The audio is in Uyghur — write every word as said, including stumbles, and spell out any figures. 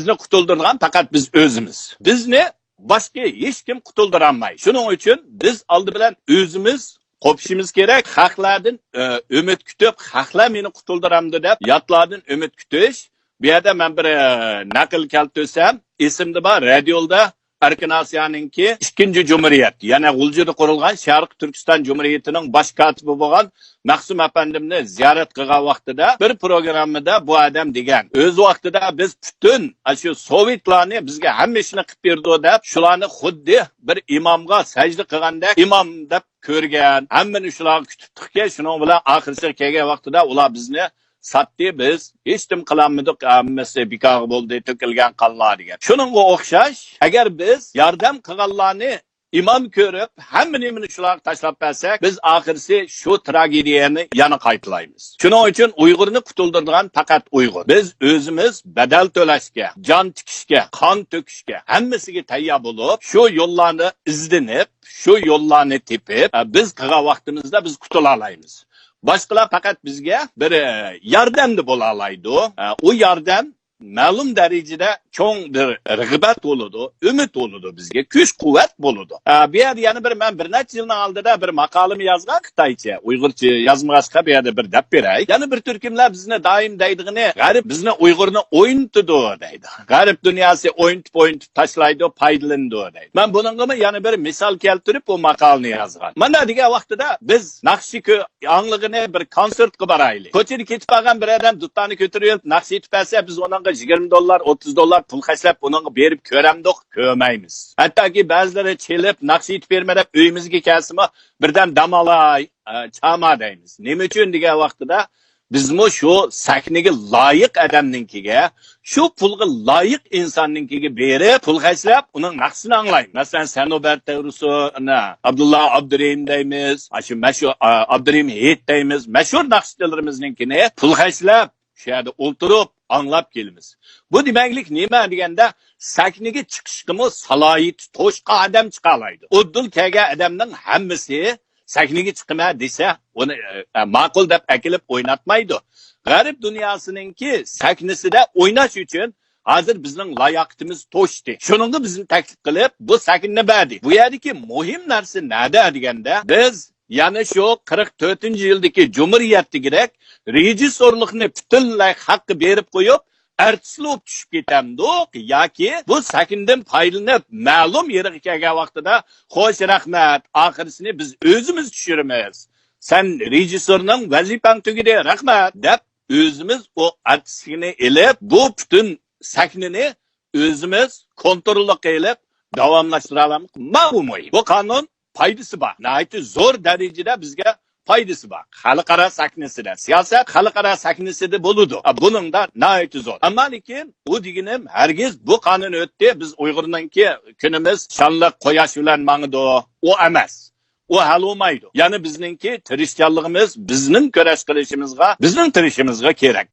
بىزنى قۇتۇلدۇرىدىغان پەقەت بىز ئۆزىمىز. بىزنى باشقا ھېچ كىم قۇتۇلدۇرالمايدۇ. شۇنىڭ ئۈچۈن بىز ئالدى بىلەن ئۆزىمىز قوپۇشىمىز كېرەك. خەقلەردىن، ئە، ئۈمىد كۈتۈپ، خەقلەر مېنى قۇتۇلدۇرامدۇ دەپ ياتلاردىن ئۈمىد كۈتۈش. بۇ يەردە مەن بىر، ئە، نەقىل كەلتۈرسەم، ئېسىمدە بار، رادىيولدا ئەركىن ئاسىيانىڭكى ئىككىنچى جۇمھۇرىيەت، يەنى غۇلجىدا قۇرۇلغان شەرقىي تۈركىستان جۇمھۇرىيىتىنىڭ باش كاتىپى بولغان مەخسۇم ئەپەندىمنى زىيارەت قىلغان ۋاقتىدا بىر پروگراممىدا بۇ ئادەم دېگەن، ئۆز ۋاقتىدا بىز پۈتۈن ئاشۇ سوۋېتلارنى بىزگە ھەممە ئىشنى قىلىپ بېرىدۇ دەپ، شۇلارنى خۇددى بىر ئىمامغا سەجدە قىلغاندەك ئىمام دەپ كۆرگەن، ھەممىنى شۇلارغا كۈتۈپتۇقكەن، شۇنىڭ بىلەن ئاخىرسى كەلگەن ۋاقتىدا ئۇلار بىزنى ساتتى، بىز ھېچنېمە قىلالمىدۇق، ھەممىسى بىكارغا بولدى، تۆكۈلگەن قانلار دېگەن. شۇنىڭغا ئوخشاش، ئەگەر بىز ياردەم قىلغانلارنى ئىمام كۆرۈپ، ھەممە نېمىنى شۇلارغا تاشلاپ بەرسەك، بىز ئاخىرسى شۇ تراگېدىيەنى يەنە قايتىلايمىز. شۇنىڭ ئۈچۈن ئۇيغۇرنى قۇتۇلدۇرىدىغان پەقەت ئۇيغۇر. بىز ئۆزىمىز بەدەل تۆلەشكە، جان تىكىشكە، قان تۆكۈشكە، ھەممىسىگە تەييار بولۇپ، شۇ يوللارنى ئىزدىنىپ، شۇ يوللارنى تېپىپ، ئە، بىز قىلغان ۋاقتىمىزدا بىز قۇتۇلالايمىز. باشقىلار پەقەت بىزگە بىر، ئە، ياردەمدە بولالايدۇ. ئە، ئۇ ياردەم مەلۇم دەرىجىدە چوڭ بىر رىغبەت بولىدۇ، ئۈمىد بولىدۇ بىزگە، كۈچ-قۇۋۋەت بولىدۇ. ئە، بۇ يەردە يەنە بىر، مەن بىر نەچچە يىلنىڭ ئالدىدا بىر ماقالىمۇ يازغان خىتايچە، ئۇيغۇرچە يازمىغاچقا بۇ يەردە بىر دەپ بېرەي. يەنە بىر تۈركۈملەر بىزنى دائىم دەيدىغىنى، غەرب بىزنى ئۇيغۇرنى ئوينىتىدۇ دەيدۇ. غەرب دۇنياسى ئوينىتىپ، ئوينىتىپ تاشلايدۇ، پايدىلىنىدۇ دەيدۇ. مەن بۇنىڭغىمۇ يەنە بىر مىسال كەلتۈرۈپ بۇ ماقالىنى يازغان. مانا دېگەن ۋاقتىدا بىز ناخشا كۆ-، ئاڭلىغىنى بىر كونسېرتقا بارايلى. كوچىدا كېتىپ قالغان بىر ئادەم دۇتارنى كۆتۈرۈۋېلىپ ناخشا ئېيتىپ بەرسە، بىز ئۇنىڭغا يىگىرمە دوللار، ئوتتۇز دوللار پۇل خەجلەپ ئۇنىڭغا بېرىپ كۆرەمدۇق؟ كۆرمەيمىز. ھەتتاكى بەزىلىرى چېلىپ ناخشا ئېيتىپ بېرىمەن دەپ ئۆيىمىزگە كەلسىمۇ، بىردەم دام ئالاي، ئە، چاما دەيمىز. نېمە ئۈچۈن دېگەن ۋاقتىدا، بىزمۇ شۇ سەھنىگە لايىق ئادەمنىڭكىگە، شۇ پۇلغا لايىق ئىنساننىڭكىگە بېرىپ، پۇل خەجلەپ، ئۇنىڭ ناخشىسىنى ئاڭلايمىز. مەسىلەن، سەنۇبەت تەۋرىسۇن، ئابدۇللا ئابدۇرېھىم دەيمىز، ئاشۇ مەشھۇر، ئا، ئابدۇرېھىم ھېيت دەيمىز، مەشھۇر ناخشىچىلىرىمىزنىڭكىنى پۇل خەجلەپ، شۇ يەردە ئولتۇرۇپ ئاڭلاپ كېلىمىز. بۇ دېمەكلىك نېمە دېگەندە، سەھنىگە چىقىشقىمۇ سالاھىيىتى توشقان ئادەم چىقالايدۇ. ئۇدۇل كەلگەن ئادەمنىڭ ھەممىسى سەھنىگە چىقىمەن دېسە، ئۇنى، ئە، ماقۇل دەپ ئەكېلىپ ئويناتمايدۇ. غەرب دۇنياسىنىڭكى سەھنىسىدە ئويناش ئۈچۈن ھازىر بىزنىڭ لاياقىتىمىز توشتى. شۇنىڭغا بىزنى تەكلىپ قىلىپ، بۇ سەھنىنى بەردى. بۇ يەردىكى مۇھىم نەرسە نەدە دېگەندە، بىز يەنە شۇ قىرىق تۆتىنچى يىلدىكى جۇمھۇرىيەتتىكىدەك رېژىسسورلۇقنى پۈتۈنلەي خەققە بېرىپ قويۇپ، ئارتىس بولۇپ چۈشۈپ كېتەمدۇق ياكى بۇ سەھنىدىن پايدىلىنىپ، مەلۇم يېرىغا كەلگەن ۋاقتىدا، «خوش، رەھمەت، ئاخىرسىنى بىز ئۆزىمىز چۈشۈرىمىز. سەن رېژىسسورنىڭ ۋەزىپەڭ تۈگىدى، رەھمەت» دەپ، ئۆزىمىز ئۇ ئارتىسلىكنى ئېلىپ، بۇ پۈتۈن سەھنىنى ئۆزىمىز كونتروللۇققا ئېلىپ داۋاملاشتۇرالامىز. ماۋۇ مۇھىم. بۇ قانۇن پايدىسى بار. ناھايىتى زور دەرىجىدە بىزگە پايدىسى بار. خەلقئارا سەھنىسىدە، سىياسەت خەلقئارا سەھنىسىدە بولىدۇ. ئا، بۇنىڭدا ناھايىتى زور. ئەمما لېكىن ئۇ دېگىنىم ھەرگىز بۇ قانۇن ئۆتتى، بىز ئۇيغۇرنىڭكى كۈنىمىز شانلىق قۇياش بىلەن ماڭىدۇ. ئۇ ئەمەس. ئۇ ھەل بولمايدۇ. يەنى بىزنىڭكى تىرىشچانلىقىمىز، بىزنىڭ كۈرەش قىلىشىمىزغا، بىزنىڭ تىرىشىمىزغا كېرەك.